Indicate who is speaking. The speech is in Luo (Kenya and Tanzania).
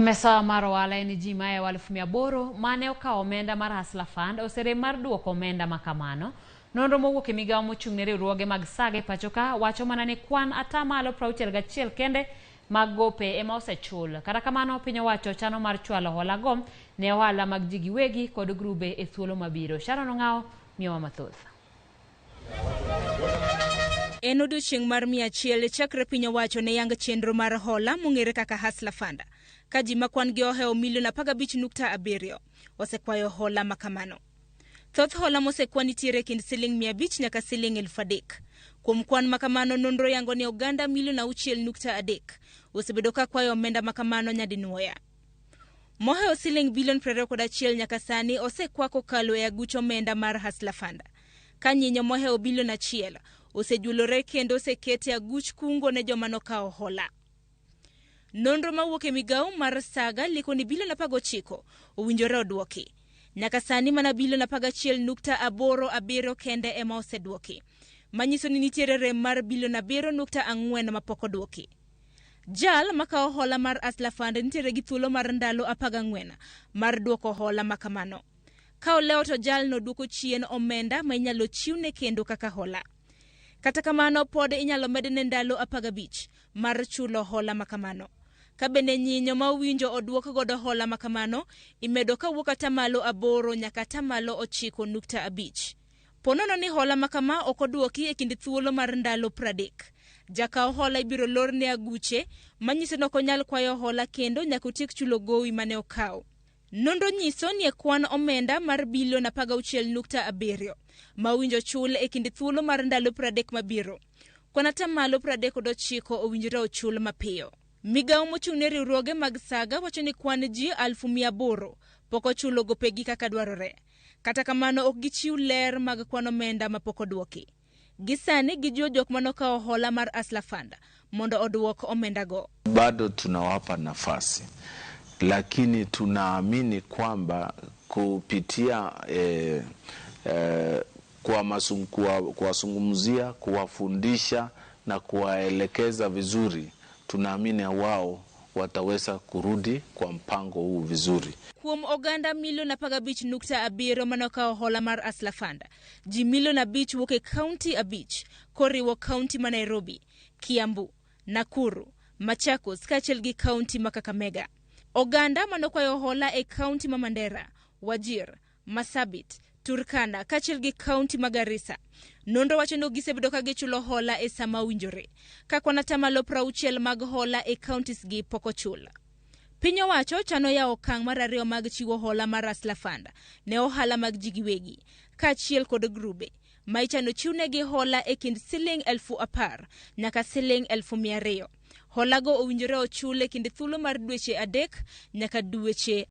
Speaker 1: E mesa mar ohala en ji mahewo 800,000 mane okawo omenda mar Hustler Fund oserem mar duoko omenda makamano. Nonro mowuok e migawo mochung' ne riwruoge mag SAGA e pachoka wacho mana ni kwan 61% kende mag gope ema osechul. Kata kamano, piny owacho chano mar chwalo hola go ne ohala mag ji giwegi kod grube e thuolo mabiro. Sharon Ong'awo miyowa mathoth.
Speaker 2: En odiochieng' mar 100 chakre piny owacho ne yang chenro mar hola mong'ere kaka Hustler Fund, ka ji ma kwan gi ohewo milion 15.7 osekwayo hola makamano. Thoth hola mosekwa nitiere kind siling 500 nyaka siling 3,000. Kuom kwan makamano, nonro yango ni oganda milion 6.3 osebedo ka kwayo omenda makamano nyadinwoya. Mohewo siling bilion 21 nyaka sani osekwa kokalo e aguch omenda mar Hustler Fund. Ka nyinyo mohewo bilion 1 osejuolore kendo oseket e aguch kungo ne joma nokawo hola. Nonro mawuok e migawo mar Saga leko ni bilion 19 owinjore odwoki. Nyaka sani mana bilion 11.87 kende ema osedwoki, manyiso ni nitiere rem mar bilion 7.4 mapok odwoki. Jal makawo hola mar Hustler Fund nitiere gi thuolo mar ndalo 14 mar duoko hola makamano. Ka olewo to jalno duoko chien omenda ma inyalo chiwne kendo kaka hola. Kata kamano pod inyalo medne ndalo 15 mar chulo hola makamano. Ka bende nyinyo ma owinjo oduok godo hola makamano imedo kawuok 8% nyaka 9.5%. Ponono ni hola makama ok oduoki e kind thuolo mar ndalo 30. Jakaw hola ibiro lorne aguche manyiso ni ok onyal kwayo hola kendo nyaka otiek chulo gowi mane okawo. Nonro nyiso ni e kwan omenda mar bilion 16.7 ma owinjo chul e kind thuolo mar ndalo 30 mabiro. Kwan 39% owinjore ochul mapiyo. Migawo mochung' ne riwruoge mag Saga wacho ni kwan ji 800,000 pok ochulo gopegi kaka dwarore. Kata kamano ok gichiw ler mag kwan omenda mapok odwoki. Gisani gijiwo jok manokawo hola mar Hustler Fund mondo oduok omendago.
Speaker 3: Bado tunawapa nafasi, lakini tunaamini kwamba kupitia kuwazungumzia, kuwafundisha na kuwaelekeza vizuri, tunaamini wao wataweza kurudi kwa mpango huu vizuri.
Speaker 2: Kuom oganda milion 15.7 manokawo hola mar Hustler Fund, ji milion 5 wuok e kaunti 5 koriwo kaunti ma Nairobi, Kiambu, Nakuru, Machakos kaachiel gi kaunti ma Kakamega. Oganda manokwayo hola e kaunti ma Mandera, Wajir, Marsabit, Turkana kaachiel gi kaunti ma Garissa. Nonro wacho ni gisebedo ka gichulo hola e sama owinjore, ka kwan 60% mag hola e kauntis gi pok ochul. Piny owacho chano yawo okang' mar 2 mag chiwo hola mar Hustler Fund ne ohala mag ji giwegi kaachiel kod grube ma ichano chiwnegi hola e kind siling 10,000 nyaka siling 200,000. Holago owinjore ochul e kind thuolo mar dweche 3 nyaka dweche